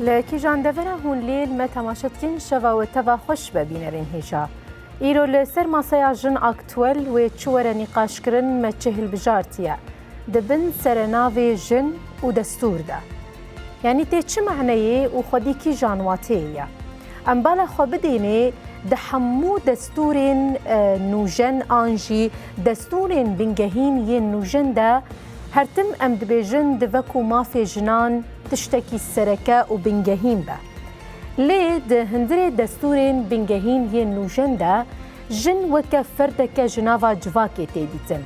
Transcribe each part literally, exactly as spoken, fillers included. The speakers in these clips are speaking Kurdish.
Li kîjan devera hûn lê li me temaşe dikîn, şeva we teva xweş be bînerên hêja. Îro li ser maseya jin aktuel wê çi were nîqaşkirin, me çi hilbijartiye di bin serenavê jin û destûr de? Yanî tê çi maneyê û xwedî kîjan wateyê ye? Em bala xwe bidênê di hemû destûrên, e, nûjen an jî destûrên bingehîn yên nûjen de her tim em dibêjin di veku mafê jinan tiştekî sereke û bingehîn be. Lê di hundirê destûrên bingehîn yên nûjen de jin weke ferdeke ji nava civakê tê dîtin.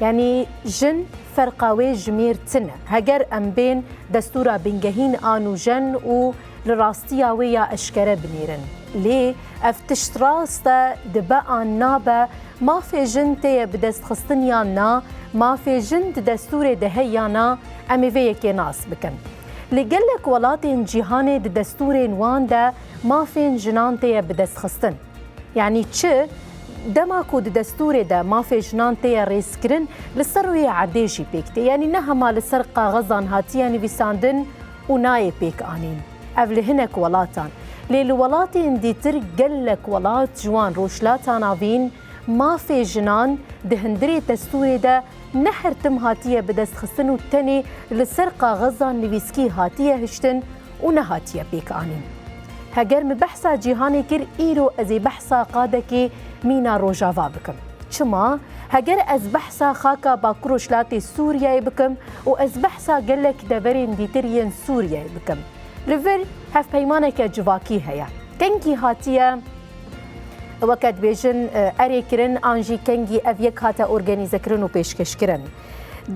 Yanî jin ferqa wê ji mêr tune. Heger em bên destûra bingehîn a nûjen û li rastiya wê ya eşkere binêrin. Lê ev tişt rast e, dibe an nabe, mafê jin tê ye bidestxistin yan na, mafê jin di destûrê de heye yan na, em ê vê yekê nas bikin. Li gelek welatên cîhanê di destûrên wan de mafên jinan tê ye bidestxistin. Yanî çi? Dema ku di destûrê de mafê jinan tê ye rêzkirin, li ser rûyê erdê jî pêk tê. Yanî ne hema li ser kaxezan hatiye nivîsandin û nayê pêk anîn. Ev li hinek welatan. Lê li welatên dîtir gelek welat ji wan Rojhilata Navîn mafê jinan di hundirê destûrê de ne her tim hatiye bidestxistin û tenê li ser kaxezan nivîskî hatiye hiştin û nehatiye pêk anîn. Heger min behsa cîhanê kir, îro ez ê behsa qadekê mîna Rojava bikim. Çima? Heger ez behsa xaka Bakur Rojhilatê Sûriyeyê bikim û ez behsa gelek deverên dîtir yên Sûriyeyê bikim. Li vir hevpeymaneke civakî heye. Kengî hatiye, weke dibêjin, e, erê kirin an jî kengî ev yek hate organîzekirin û pêşkêşkirin.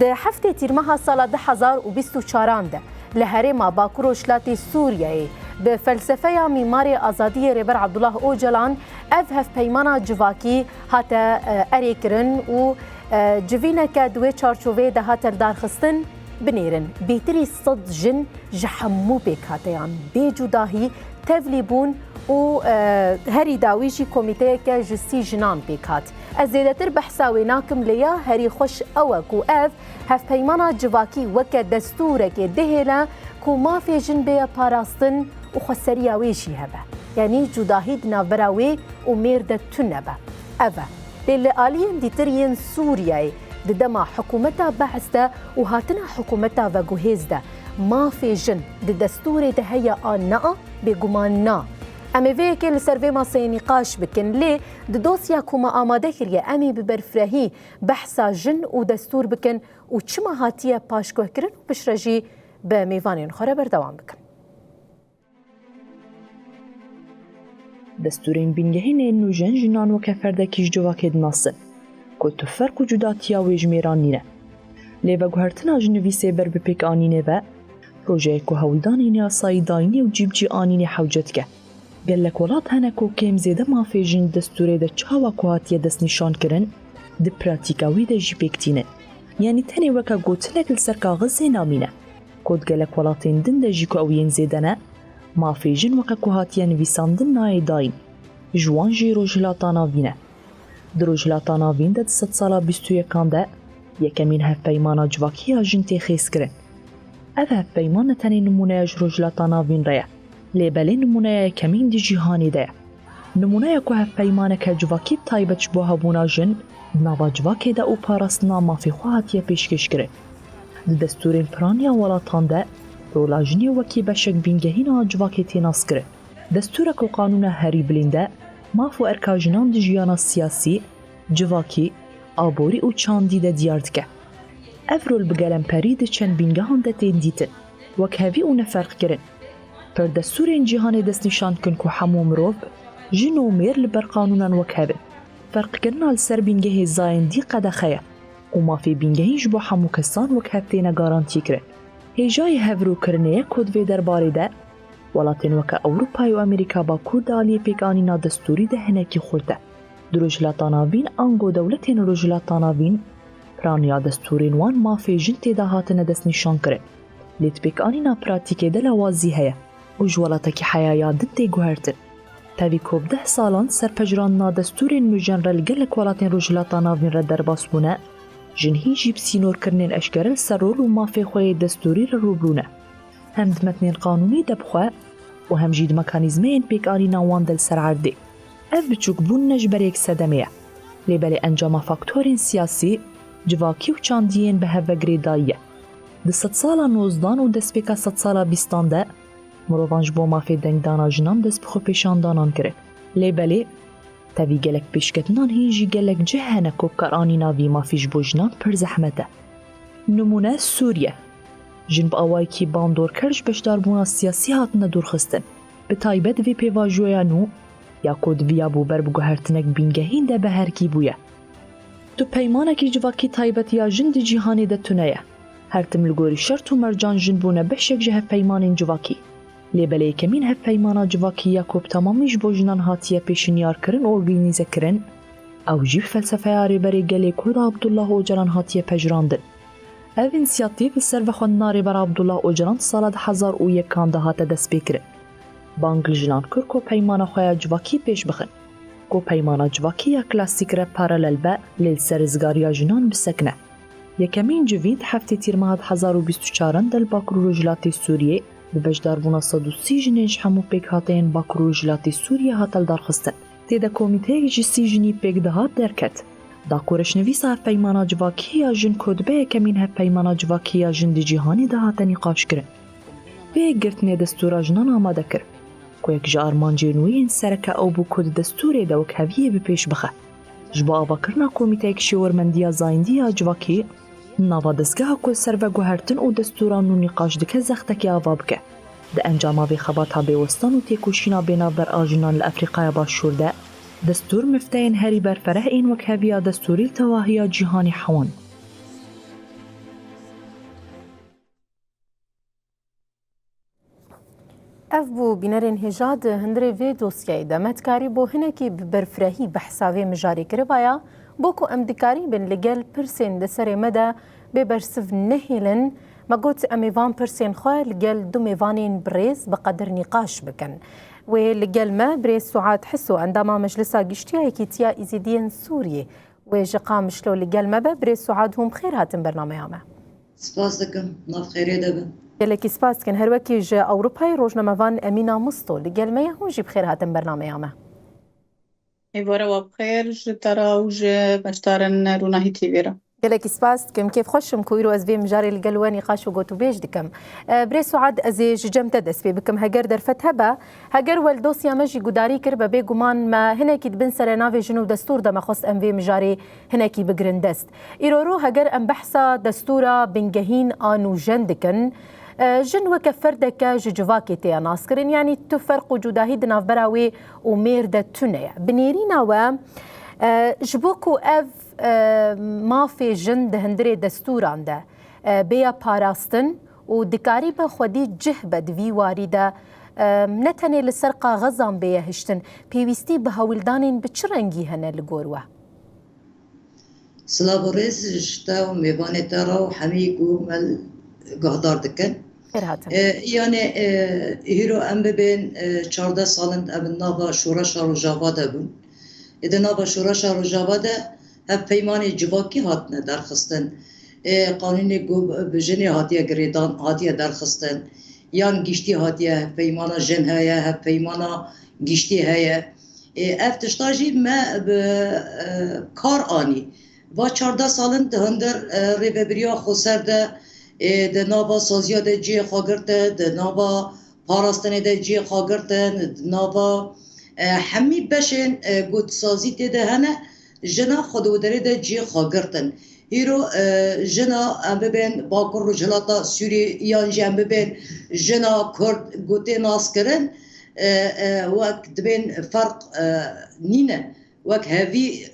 Di heftê Tîrmeha sala du hezar û bîst û çaran de li herêma Bakur Rojhilatê Sûriyeyê bi felsefeya mîmarê azadiyê Rêber Abdullah Ocalan ev hevpeymana civakî hate, e, erê kirin û, e, civîneke di wê çarçoveyê de hate lidarxistin. Binêrin, bêtirî sed jin ji hemû pêkhateyan bê cudahî tevlî bûn û, e, herî dawî jî komîteyeke ji sî jinan pêk hat. Ez zêdetir behsa wê nakim, lê ya herî xweş ew e ku ev hevpeymana civakî weke destûrekê dihêle ku mafê jin bêye parastin û xweseriya wê jî hebe. Yanî cudahî di navbera wê û mêr de tune be. Ev e. Lê li aliyên dîtir yên Sûriyeyê di dema hikûmeta Be'is de û hatina hikûmeta veguhêz de mafê jin di destûrê de heye an na, bêguman na. Em ê vê yekê li ser vê maseyê nîqaş bikin, lê di dosya ku me amade kiriye, em ê bi berfirehî behsa jin û destûr bikin û çima hatiye paşguhkirin û piştre jî bi mêvanên xwe re berdewam bikin. Destûrên bingehîn ên nûjen jinan weke ferdekî ji civakê dinasin, ku tu ferq û cudatiya wê ji mêran nîne. Lê veguhertina ji nivîsê ber bi pêkanînê ve, projeyê ku hewldanên yasayî dayînê û cîbicî anînê hewce dike. Gelek welat hene ku kêm zêde mafê jin di destûrê de çawa ku hatiye destnîşankirin, di pratîka wê de jî pêk tînin. Yanî tenê weke gotinek li ser kaxizê namîne. Ku di gelek welatên din de jî ku ew yên zêde ne, mafê jin weke ku hatiye nivîsandin nayê dayîn. Ji wan jî Rojhilata Navîn e. Di Rojhilata Navîn de di sedsala bîst û yekan de yekemîn hevpeymana civakî ya jin tê xêzkirin. Ev hevpeyman ne tenê nimûneya ji Rojhilata Navîn re ye, lê belê nimûneya yekemîn di cîhanê de ye. Nimûneya ku hevpeymaneke civakî bi taybet ji bo hebûna jin di nava civakê de û parastina mafê xwe hatiye pêşkêşkirin. Di destûrên piraniya welatan de rola jinê wekî beşek bingehîn a civakê tê naskirin. Destûrek û qanûna herî bilind e maf û erka jinan di jiyana siyasî, civakî, aborî û çandî de diyar dike. Ev rol bi gelemperî di çend bîngehan de tên dîtin, wekhevî û neferqkirin. Pir destûrên cîhanê destnîşan dikin ku hemû mirov, jin û mêr li ber qanûnan wekhev in. Ferqkirina li ser bîngehê zayendî qedexe ye û mafê bîngehîn ji bo hemû kesan wekhev têne garantîkirin. Hêjayî hevrûkirinê ye ku di vê derbarê de welatên weke Ewropayê û Amerîka Bakur di aliyê pêkanîna destûrî de hinekî xurt e. Di Rojhilata Navîn ango dewletên Rojhilata Navîn piraniya destûrên wan mafê jin tê de hatine destnîşankirin. Lê di pêkanîna pratîkê de lawazî heye û ji welatekî heya ya din tê guhertin. Tevî ku bi deh salan ser pejirandina destûrên nûjen re li gelek welatên Rojhilata Navîn re derbas bûne, jin hîn jî bi sînorkirinên eşkere li ser rol û mafê xwe yê destûrî re rûbirû ne. hem di metnên qanûnî de bi xwe û hem jî di mekanîzmeyên pêkanîna wan de li ser erdê. Ev biçûkbûn ne ji ber yek sedemê ye. Lê belê encama faktorên siyasî, civakî û çandiyên bi hev ve girêdayî ye. Di sedsala nozdan û destpêka sedsala bîstan de mirovan ji bo mafê dengdana jinan dest bi xwepêşandanan kirin. Lê belê, tevî gelek pêşketinan hîn jî gelek cih hene ku karanîna vî mafî ji bo jinan pir zehmet e. Nimûne Sûriye. Jin bi awayekî bandorker ji beşdarbûna siyasî hatine dûrxistin. Bi taybet vê pêvajoya nû ya ku di viya bû ber bi guhertinek bîngehîn de bi herkî bûye. Tu peymanekî civakî taybet ya jin di cîhanê de tune ye. Her tim li gorî şert û mercan jin bûne beşek ji hevpeymanên civakî. Lê belê yekemîn hevpeymana civakî ya ku bi temamî ji bo jinan hatiye pêşinyarkirin û organîzekirin, ew jî bi felsefeya Rêberê Gelê Kurd Abdullah Ocalan hatiye pejirandin. Ev însiyatîf li ser vexwendina Rêber Abdullah Ocalan di sala du hezar û yekan de hate destpêkirin. Bang li jinan kir ku peymana xwe ya civakî pêş bixin. Ku peymana civakî ya klasîk re paralel be, lê li ser rizgariya jinan bisekine. Yekemîn civîn di heftê Tîrmeha du hezar û bîst û çaran de li Bakur û Rojhilatê Sûriyê bi beşdarbûna sed û sî jinên ji hemû pêkhateyên Bakur û Rojhilatê Sûriyê hate lidarxistin. Tê de komîteyek ji sî jinî pêk dihat derket. Da ku reşnivîsa hevpeymana civakî ya jin ku dibe yekemîn hevpeymana civakî ya jin di cîhanê de hate nîqaşkirin. Vê yekgirtinê destûra jinan amade kir, ku yek ji armancên wê yên sereke ew bû ku di destûrê de wekheviyê bi pêş bixe. Ji bo avakirina komîteyek şêwermendiya zayîndî ya civakî, nava dezgeha ku li ser veguhertin û destûra nû nîqaş dike zextekê ava bike. Di encama vê xebata bêwestan û têkoşîna bênavber a jinan li Efrîqaya Başûr de, destûr mifteyên herî berfereh ên wekheviya destûrî li tevahiya cîhanê hewand. Ev bû bînerên hêja di hundirê vê dosyayê de. Me dikarî bo hinekî bi berfirehî behsa vê mijarê kiribaya, bo ku em dikarîbin li gel pirsên di serê me de bê bersiv nehêlin. Me got, em ê van pirsên xwe li gel du mêvanên birêz bi qedir nîqaş bikin. Wê li gel me birêz Suad Hiso, endama Meclisa Giştî ya Yekîtiya Êzidiyên Sûriyê. Wê ji Qamişlo li gel me be. Birêz Suad, hûn bi xêr hatin bernameya me. Spas dikim, nav xêrê de bin. Gelekî spas dikin. Her wekî ji Ewropayê rojnamevan Emîna Musto li gel me ye, hûn jî bi xêr hatin bernameya me. Êvara we bi xêr ji te re û ji beşdarên Rûnahî T V re. Gelekî spas dikim. Kêfxweş im ku îro ez vê mijarê li gel we nîqaş û gotûbêj dikim. E, Birêz Suad, ez ê ji cem te dest pê bikim. Heger derfet hebe, heger we li dosya me jî gudarî kir, be bêguman me hinekî di bin serenavê jin û destûr de me xwest em vê mijarê hinekî bigirin dest. Îroro heger em behsa destûra bingehîn a nûjen dikin, e, jin weke ferdeke ji civakê têya naskirin, yanî tu ferq û cudahî di navbera wê û mêr de tune ye. Bi nêrîna we, e, ji bo ku ev, e, mafê jin di hundirê destûran de, e, bêya parastin û dikarîbe xwedî cih be di vî warî de, e, ne tenê li ser kaxezan bêye hiştin, pêwîstî bi hewldanên bi çi rengî hene li gor we? Silav û rêz ji te û mêvanê te re û hemî ku me guhdar dikin. Xêr hatin. E, yanê, e, hîro em bibên, e, çardeh sal in em di nava şoreşa Rojava de bûn. Ê di nava şoreşa Rojava de hevpeymanê civakî hatine derxistin. Ê qanûnê ku bi jinê hatiye girêdan, hatiye derxistin. Yan giştî hatiye, hevpeymana jin heye, hevpeymana giştî heye. Ê, ev tişta jî me bi, e, kar anî. Va çardeh sal in di hundir, e, rêvebiriya xweser de, ê, di nava saziya de cihê xwe girte, di nava parastinê de cihê xwe girtin, di nava, e, hemî beşên, e, ku di sazî tê de hene, jina xwe di wê derê de cihê xwe girtin. Îro, e, jina em bibên Bakur Rojhilata Sûriyê yan jî em bibên jina Kurd ku tê naskirin, e, e, wek dibên ferq, e, nîne. Wek hevî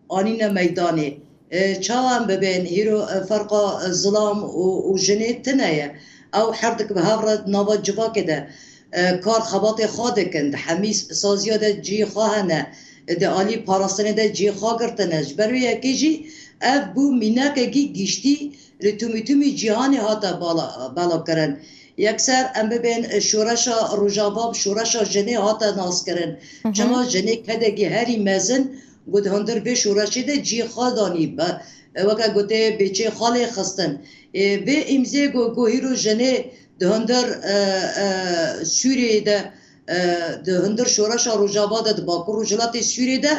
anîne meydanê. E, çawa em bibên, hîro, e, ferqa, e, zilam û, û jinê tune ye. Ew her dik bi hev re di nava civakê de, e, kar xebatê xwe dikin. Di hemî saziya de cihê xwe hene. E, di alî parastinê de cihê xwe girtine. Ji ber wê yekê jî ev bû mînakekî giştî li tûmî tûmî cîhanê hate bala, belakirin. Yekser em bibên şoreşa Rojava bi şoreşa jinê hate naskirin. Hı hı. Çima jinê kedekî herî mezin ku di hundir vê şoreşê de cihê xwe danî, be, weke gotê bêçê xwe lê xistin. Ê, vê îmzê ku, ku hîro jinê di hundir, e, e, Sûriyeyê de, e, di hundir şoreşa Rojava de, di Bakur Rojhilatê Sûriyê de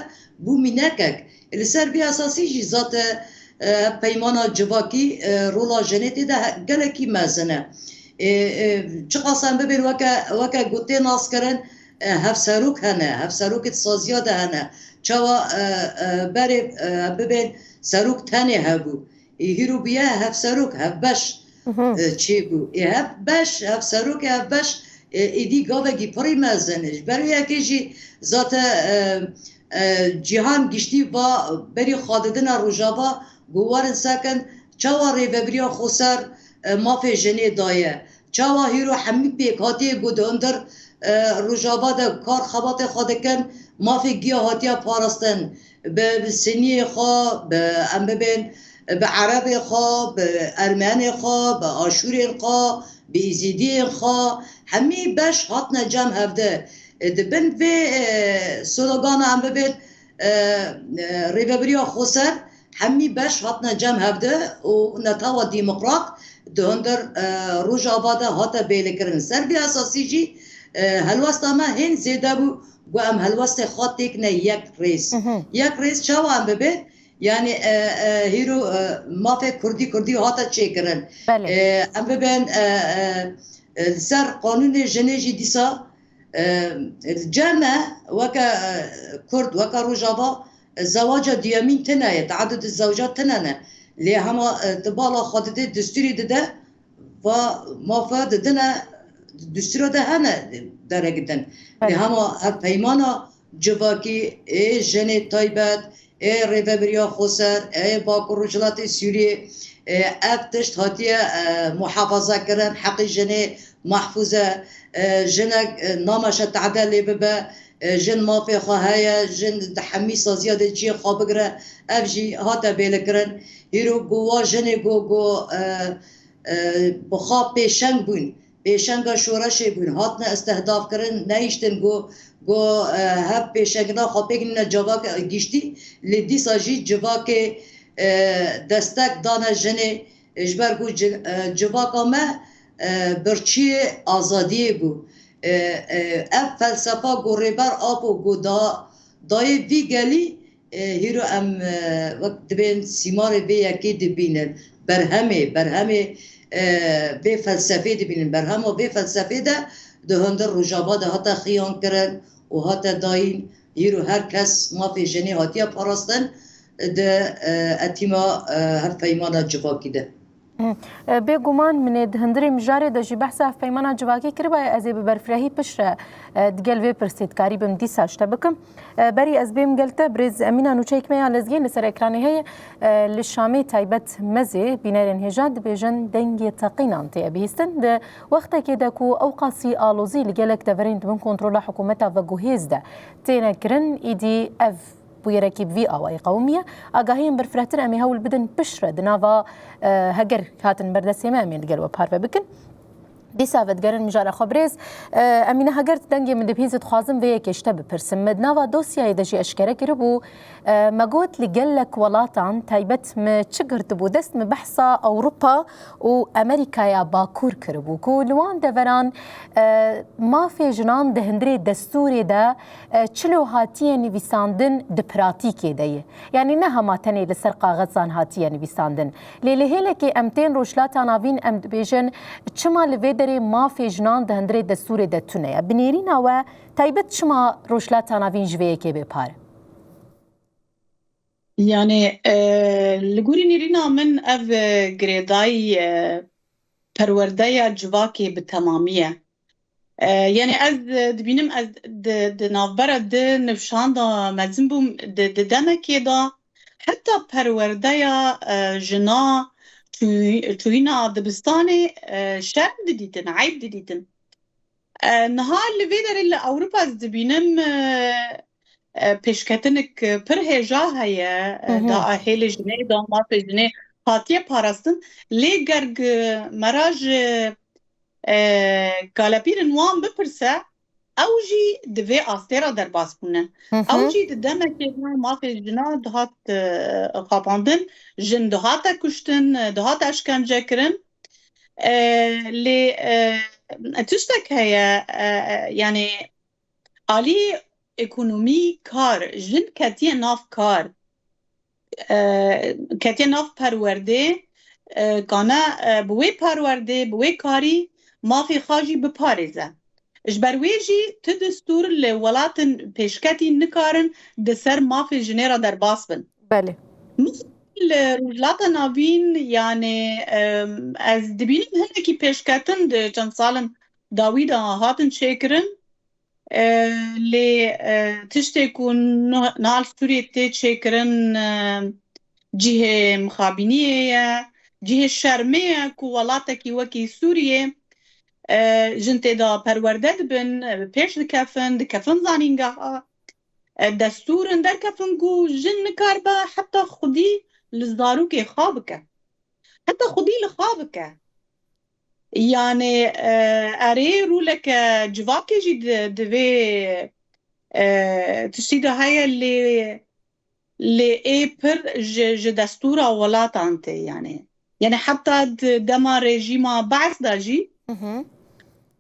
bû mînekek. Li ser vî esasî jî zate, e, peymana civakî, e, rola jinê tê de he-, gelekî mezin e. E, e, çiqas em bibên weke, weke ku tê naskirin, e, hevserok hene, hevserokê di saziya de hene. Çawa, e, e, berê, e, em bibên serok tenê hebû. Ê hîro bûye hevserok, hevbeş, Mhm. e, çêbû. Ê hevbeş, hevserok ê hevbeş, e, êdî gavekî pirî mezin e. Ji ber wê yekê jî zate, e, e, cîhan giştî va berî xwe didine Rojava, ku werin sekin, çawa rêvebiriya xweser, e, mafê jinê daye. Çawa hîro hemî pêkhatiyê ku di hundir, e, Rojava de kar xebatê xwe dikin, mafê giya hatiye parastin. Bi, bi Siniyê xwe, bi, em bibên, bi Erebê xwe, bi Ermenê xwe, bi Aşûrên xwe, bi Îzîdiyên xwe, hemî beş hatine cem hevde. E, di bin vê, e, slogana em bibên, e, e, rêvebiriya xweser, hemî beş hatine cem hevde û netewa demokrat di hundir, e, Rojava de hate bêlikirin. Ser vî esasî jî, e, helwesta me hên zêde bû ku em helwestê xwe têkine yek rêz. Mhm. Yek rêz çawa em bibê? Yani, e, e, hîro, e, mafê kurdî, kurdî hate çêkirin. Belê. E, em bibên, e, e, e, li ser qanûnê jinê jî dîsa, e, cem e, weke, e, kurd, weke Rojava, e, zewaca duyemîn tine ye, teadud zewcat tine ne. Lê hema, e, tu bala xwe didê, destûrî dide, va mafa didine, destûra de hene derek din. Lê Evet. hema hevpeymana civakî ê jinê taybet, ê rêvebiriya xweser, ê Bakur Rojhilatê Sûriyê, e, ev tişt hatiye, e, muhafaza kirin, heqê jinê mahfûz e, e, jinek, e, nameşe tehde lê bibe, e, jin mafê xwe heye, jin di hemî saziya de cihê xwe bigire, ev jî hate bêlikirin. Hîro ku wa jinê ku, ku, e, e, bi xwe pêşeng bûn, pêşenga şoreşê bûn, hatine istihdafkirin, nehiştin ku, ku, e, hev pêşengina xwe pêk nîne civak giştî, lê dîsa jî civakê, e, destek dane jinê, ji ber ku ci-, e, civaka me, e, birçiyê azadiyê bû. E, e, ev felsefa ku Rêber Apo ku da, dayê vî gelî, e, hîro em, e, wek dibên sîmarê vê yekê dibînin. Berhemê, berhemê, e, vê felsefê dibînin. Berhema vê felsefê de di hundir Rojava de hate xiyan kirin û hate dayîn. Hîro her kes mafê jinê hatiye parastin di, e, etîma, e, hevpeymana civakî de. Hı. E, bêguman min ê di hundirê mijarê de jî behsa hevpeymana civakî kiribaye, ez ê bi berfirehî piştre, e, di gel vê pirsê dikarîbim dîsa ji te bikim. E, berî ez bêm gel te, birêz Emîna Nûçeyek me ya Lezgên li ser ekranê heye. E, li Şamê taybet Mezê bînerên hêja dibêjin dengê teqînan tê bihîstin. Di wextekê de ku ewqasî alozî li gelek deverên di bin kontrola hikûmeta veguhêz de têne kirin, îdî ev bûyerekî bi vî awayî qewimiye. Agahiyên berfirehtir em ê hewl bidin piştre di nava, e, heger hatin ber destê me, em ê li gel we parve bikin. Dîsa vedigerin mijara xwe birêz. E, Emîne, heger tu dengê min dibihîzî, dixwazim vê yekê ji te bipirsim. Me di nava dosyayê de jî eşkere kiribû. E, me got li gelek welatan, taybet min çi girtibû dest, min behsa Ewropa û Amerîkaya Bakur kiribû, ku li wan deveran, e, mafê jinan di hundirê destûrê de, e, çilo hatiye nivîsandin, di pratîkê de ye. Yanî ne hema tenê li ser kaxezan hatiye nivîsandin. Lê li hêlekê em tên Rojhilata Navîn, em dibêjin, çima li vê derê mafê jinan di hundirê destûrê de tune ye? Bi nêrîna we, taybet çima Rojhilata Navîn ji vê yekê bê par? Yani, e, li gorî nêrîna min ev, e, girêdayî, e, perwerdeya civakê bi temamî ye. E, yani ez, e, dibînim ez di, di navbera di nifşan de mezin bûm, di, di demekê de heta perwerdeya, e, jina çû-, çûyîna dibistanê, e, şerm didîtin, eyb didîtin. E, niha li vê derê li Ewropa ez dibînim, e, e, pêşketinik pir hêja heye, e, Hı hı. da hêlê jinê, da mafê jinê hatiye parastin. Lê ger g-, me ra ji, e, kalepîrin wan bipirse, ew jî di vê astê re derbas bûne. Hı hı. Ew jî di demekê de mafê jina dihat, e, xapandin, jin dihate kuştin, dihate eşkence kirin. E, lê e, tiştek heye, e, yani alî ekonomî kar, jin ketiye nav kar. E, ketiye nav perwerdê, e, kane, e, bi wê perwerdê, bi wê karî mafê xwe jî biparêze. Ji ber wê jî ti destûr li welatin pêşketî nikarin di ser mafê jinê re derbas bin. Belê. Li Rojhilata Navîn, yani, em, ez dibînim hinekî pêşketin di çend salin dawî de hatin çêkirin. E, lê, e, tiştê ku no-, niha li Sûriyê tê çêkirin, e, cihê mixabîniyê ye, cihê şermê ye ku welatekî wekî Sûriyê, e, jin tê de perwerde dibin, e, pêş dikefin, dikefin zanîngeha. E, destûrin derkefin ku jin nikaribe heta xwedî li zarokê xwe bike. Heta xwedî li xwe bike. Yani, e, erê rûleke civakê jî di, di vê, e, tiştî de heye lê, lê ê pir ji, ji destûra welatan tê yani. Yani heta di dema rejîma Be's de jî Hı hı.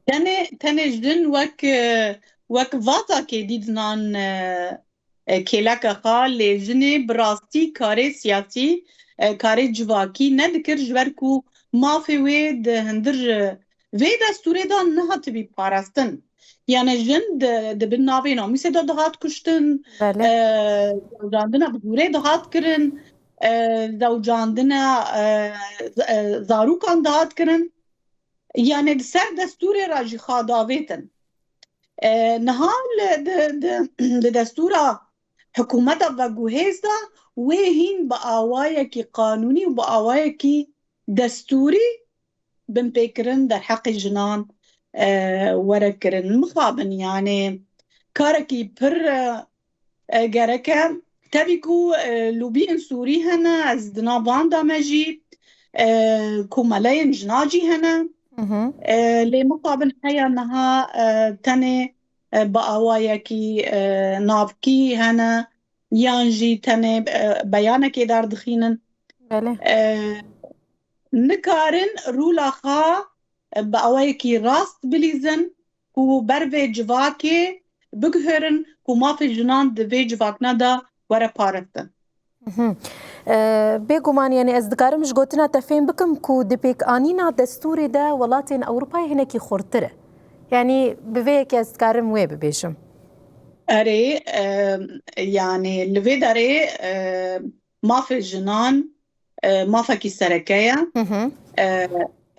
tenê, tenê jin wek, e, wek vazakê dîtinan, e, e, kêleka xwe, lê jinê bi rastî karê siyasî, e, karê civakî nedikir, ji ber ku mafê wê di hundir, e, vê destûrê de nehatibî parastin. Yani jin di, di bin navê namûsê de dihat kuştin, Belê. e, zewcandina bi zorê dihat kirin, e, zewcandina, e, z-, e, zarokan dihat kirin. Yani di ser destûrê re jî xwe davêtin. E, niha li, di, di, di destûra hikûmeta veguhêz de wê hîn bi awayekî qanûnî û bi awayekî destûrî binpêkirin derheqê jinan, e, were kirin. Mixabin, yani karekî pir, e, e, gerek e. Tevî ku, e, lobiyên Sûrî hene, ez di nav van de me jî, e, komeleyên jina jî hene. Hı hı. E, lê mixabin heya niha, e, tenê, e, bi awayekî, e, navkî hene, yan jî tenê, e, beyanekê derdixînin. Belê. E, nikarin rûla xwe bi awayekî rast bilîzin ku ber vê civakê biguherin ku mafê jinan di vê civakna de were parastin. Mhm. E, bêguman, yani ez dikarim ji gotina te fêm bikim ku di pêkanîna destûrê de welatên Ewropayê hinekî xurtir e. Yani bi vê yekê ez dikarim wê bibêjim. Erê, e, yani li vê derê, e, mafê jinan, e, mafekî sereke ye. Hı hı. E,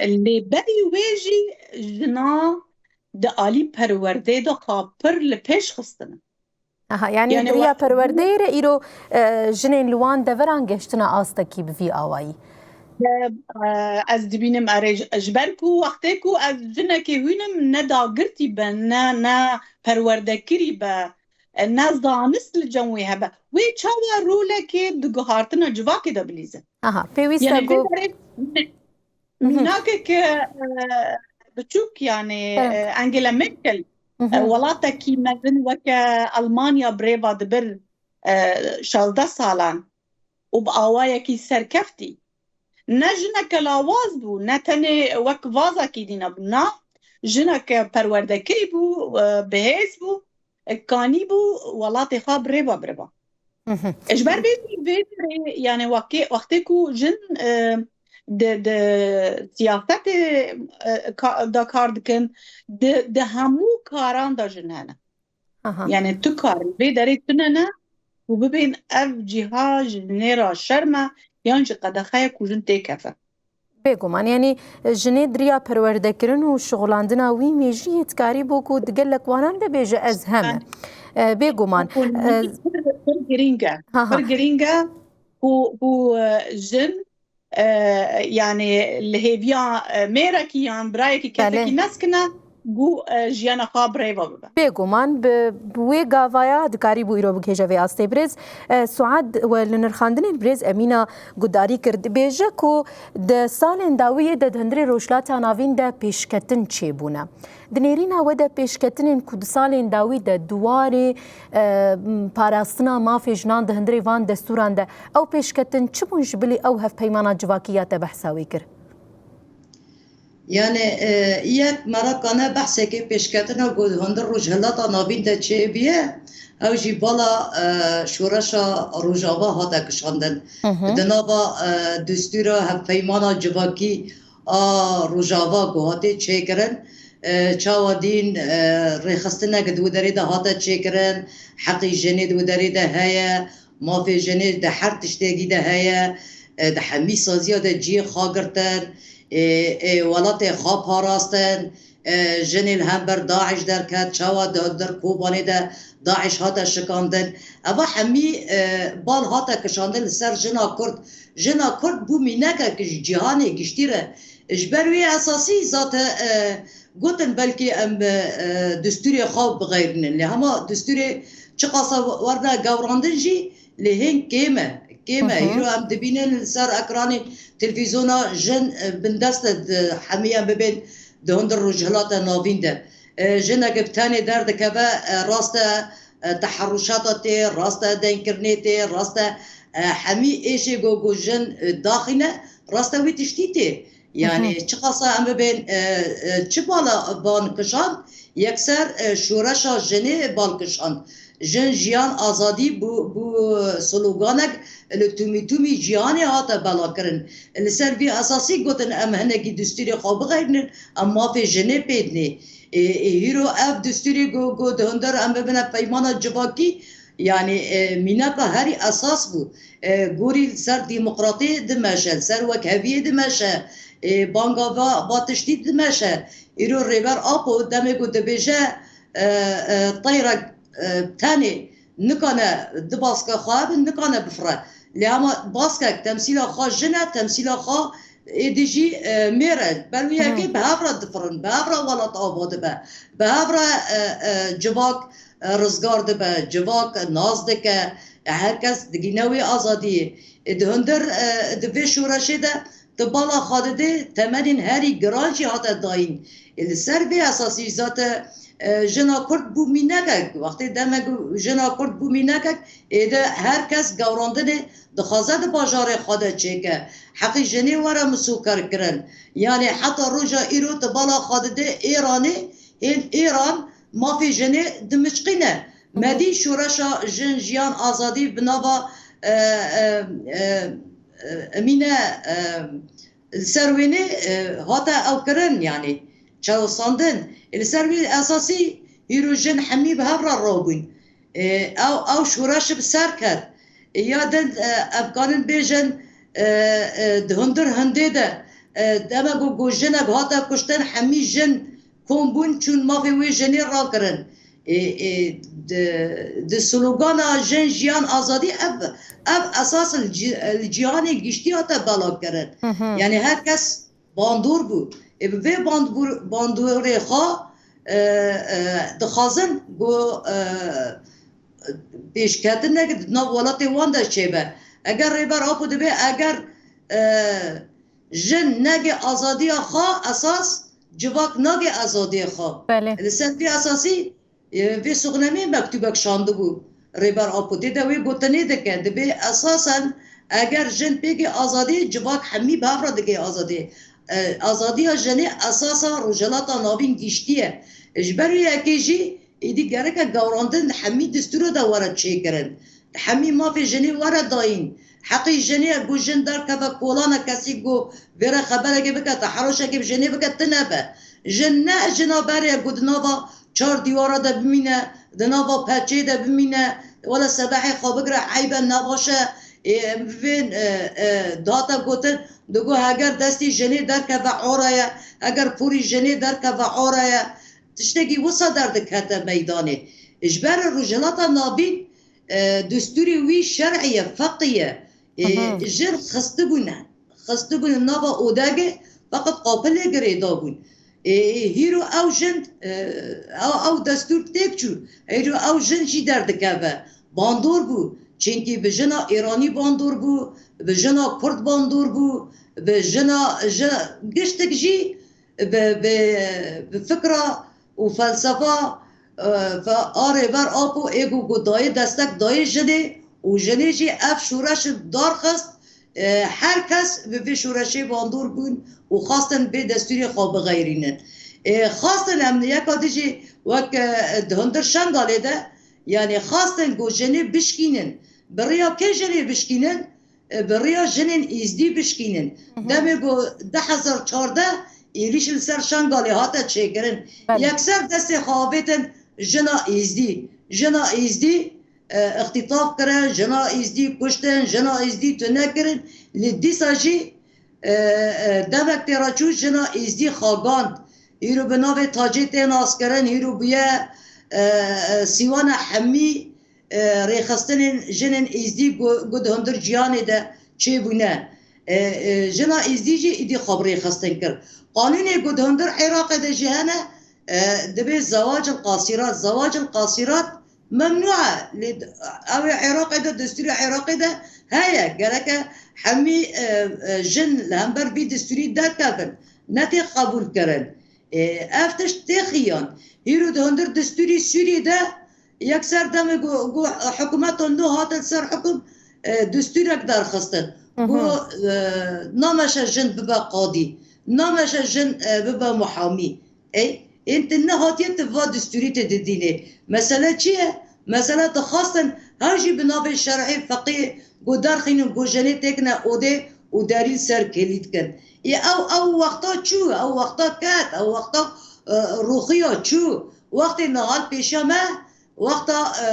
lê berî wê jî jina di alî perwerdê de xwe pir li pêş xistine. Aha, yani Yani diriya wextê perwerdeyê re îro, e, jinên li wan deveran geştine astekî bi vî awayî. E, ez dibînim erê ji, ji ber ku wextê ku ez jinekê hûn im ne dagirtî be, ne, ne perwerdekirî be, e, ne zanist li cem wê hebe. Wê çawa rolekê di guhartina civakê de bilîze? Aha, pêwîst e Yani vê ku derê ne, Mhm. Mînakeke, e, biçûk, yani, Evet. e, Angela Merkel, Mhm. e, welatekî mezin weke Almanya birêva dibir, e, şazdeh salan û bi awayekî serkeftî. Ne jineke lawaz bû, ne tenê wek vazakî dîna bû. Na, jineke perwerdekirî bû, e, bihêz bû, e, kanî bû welatê xwe birêva birêva. Mhm. Ji ber vê jî vê derê, yani wekê, wextê ku jin, e, di, di siyasetê, e, ka-, da kar dikin, di, di hemû karan da jin hene. Aha. Yani tu kar vê derê tune ne û bibên ev cîha jinê ra şerm e yan jî qedexeye ku jin têkefe. Bêguman, yanî jinê di riya perwerdekirin û şixulandina wî mêjiyê dikarîbû ku di gelek wanan de bêje ez heme. E, bêguman, Ku e, pir, pir girîng e. Ha, ha. Pir girîng e ku, ku, e, jin, e, yanî li hêviya, e, mêrekî yan birayekî kesekî Belê. neskine, ku, e, jiyana xwe bi rêva bibe. Bêguman bi, bi wê gavaya dikarîbû îro bigihêje vê astê birêz. E, Suad, we li nirxandinên birêz Emîna guhdarî kir. Dibêje ku di salên dawiyê de di hundirê Rojhilata Navîn de pêşketin çêbûne. Di nêrîna we de pêşketinên ku di salên dawî de di warê, e, parastina mafê jinan di hundirê van destûran de ew pêşketin çi bûn ji bilî ew hevpeymana civakî ya te behsa wê kir? Yani, e, yek meraka ne behsekê pêşketina ku hundir Rojhilata Navîn de çêbiye, ew jî bala, e, şoreşa Rojava hate kişandin. Di nava, e, destûra hevpeymana civakî a Rojava ku hatê çêkirin, e, çawa dîn, e, rêxistinek di wî derê de hate çêkirin, heqî jinê di wî derê de heye, mafê jinê di her tiştekî de heye, e, di hemî saziya de cihê xwe girtin, e, e, welatê xwe parastin, e, jinê li hember DAIŞ derket, çawa di hundir Kobanê de DAIŞ hate şikandin. Eva hemî, e, bal hate kişandin li ser jina Kurd. Jina Kurd bû mînekek ji cîhanê giştî re. Ji ber wê esasî zate, e, gotin belkî em, e, e, destûrê xwe bixeyrînin. Lê hema destûrê çiqasa werine gewrandin jî, lê hên kêm e. Kêm e. Hı hı. Îro em dibînin li ser ekranên televîzyona jin, e, bindest e, di hemî em bibên di hundir Rojhilata Navîn de. E, jinek bi tenê derdikeve, e, rast e, e, teheruşata tê, rast e, deynkirinê tê, rast e, e, hemî êşê ku, ku jin, e, daxîne, rast e wî tiştî tê. Yani, hı hı, çiqasa em bibên, e, e, çi bala ban kişand, yekser, e, şoreşa jinê bal kişand. Jin, jiyan, azadî bû, bû sloganek li tûmî tûmî cîhanê hate belakirin. Li ser vî esasî gotin em hinekî destûrê xwe bixeyrînin, em mafê jinê pê dinê. Ê, ê, hîro ev destûrê ku, ku di hundir em bibine peymana civakî, yani, e, mînaka herî esas bû. E, gorî li ser demokratiyê dimeşe, li ser wekheviyê dimeşe, e, banga va, va tiştî dimeşe. Îro Rêber Apo demê ku dibêje, e, e, teyrek, e, tenê nikane di baske xwe bin, nikane bifire. Lê hema baskek temsîla xwe jin e, temsîla xwe êdî jî, e, mêr e. Ber wî yekê bi hev re difirin, bi hev re welat ava dibe, bi hev re, e, e, civak, e, rizgar dibe, civak nas dike, e, her kes digîne wê azadiyê. E, di hundir, e, di vê şoreşê de tu bala xwe didê, temenên herî giran jî hate dayîn. Ê, li ser vê esasî zate, e, jina Kurd bû mînekek. Wextê demek jina Kurd bû mînekek, ê de her kes gewrandinê dixwaze di bajarê xwe de çêke. Heqî jinê were misûker kirin. Yani heta roja îro tu bala xwe didê Êranê, hên Êran mafê jinê dimiçqîne. Hı hı. Me dî şoreşa jin, jiyan, azadî bi nava, e, e, e, e, Emîne, e, li ser wênê, e, hate ew kirin, yanî çewsandin. Ê, li ser wî esasî hîro jin hemî bi hev re rabûn. E, ew, ew şoreş bi ser ket. E, ya din, e, ev kanin bêjin, e, e, di hundir Hindê de, e, dema ku, ku jinek hate kuştin, hemî jin kom bûn, çûn mafê wê jinê rakirin. Ê, ê, di, di slogana jin, jiyan, azadî ev, ev esas li cî-, li cîhanê giştî hate belakirin. Hı hı. Yani her kes bandor bû. Ê, bi vê bandor-, bandorê xwe, e, e, dixwazin ku, e, pêşketinek di nav welatê wan de çêbe. Eger Rêber Apo dibê, eger, e, jin nege azadiya xwe esas, civak nage azadiya xwe. Belê. Li ser vê esasî, e, vê soxnemê mektûbek şandibû Rêber Apo. Tê de wê gotinê dike, dibê esasen eger jin pêkê azadiyê, civak hemî bi hev re dike azadiyê. E, azadiya jinê esasa Rojhilata Navîn giştî ye. Ji ber wê yekê jî êdî gereke gewrandin di hemî destûra de were çêkirin. Di hemî mafê jinê were dayîn. Heqî jinê ku jin derkeve kolana kesî ku vêre xeberekê bike, teheroşekê bi jinê bike, tine be. Jin ne jina berê ku di nava çar dîwara de bimîne, di nava peçê de bimîne, wele sebehê xwe bigire, eyb e, nebaş e, ê, em bivên, e, e, dihate gotin, digo heger destî jinê derkeve ora ye, heger porî jinê derkeve ora ye, tiştekî wisa derdikete meydanê. Ji ber Rojhilata Navîn, e, destûrê wî şer'î ye, feqî ye. Ê, Aha. Jin xistibûne, xistibûne nava odegê, feqet qapilê girêdabûn. Ê, hîro ew jin, e, ew, ew destûr têk çû. Hîro ew jin jî derdikeve. Bandor bû. Çimkî bi jina Îranî bandor bû, bi jina Kurd bandor bû, bi jina, ji, giştik jî bi, bi, bi fikra û felsefa, e, fe-, a Rêber Apo ê ku, ku dayê destek dayê jinê û jinê jî ev şoreş darxist, E, her kes bi vê şoreşê bandor bûn û xwestin vê destûrê xwe bixeyrînin. E, xwestin em yeka dijî wek, e, di hundir Şengalê de, yanî xwestin ku jinê bişkînin. Bi riya kê jinê bişkînin? E, bi riya jinên êzdî bişkînin. Demê ku du hezar çardeh êrîş li ser Şengalê hate çêkirin. Belê. Yekser destê xwe avêtin jina êzdî. Jina êzdî, e, îxtîtaf kirin, jina êzdî kuştin, jina êzdî tune kirin. Lê dîsa jî, e, e, demek tê re çû jina êzdî xagand. Îro bi navê Tacê tê naskirin, îro bûye, e, e, Sîwana Hemî, e, rêxistinên jinên êzdî ku, ku di hundir cîhanê de çêbûne. E, e, jina êzdî jî îdî xwe bi rêxistin kir. Qanûnê ku di hundir Iraqê de jî hene, e, dibê zewacil qasîrat. Zewacil qasîrat memnû e. Lê d-, ew ê Iraqê de, destûrê Iraqê de heye. Gereke hemî, e, e, jin li hember vî destûrî derkevin. Netê qebûl kirin. E, ev tişt tê xiyan. Hîro di hundir destûrî Sûriyê de yekser demê ku, ku hikûmeta nû hate li ser hikum, e, destûrek derxistin. Ku, e, nameşe jin bibe qadî, nameşe jin, e, bibe muhamî. Ey, ên tu nehatiye tu va destûrî tu didînê. Mesele çi ye? Mesele tu xwestin hew jî bi navê şer'î, feqî ku derxînin ku jinê têkine odê û derî li ser kelî dikin. Ê ew, ew wexta çû, ew wexta ket, ew wexta, e, rûxiya çû. Wextê niha li pêşiya me, wexta, e,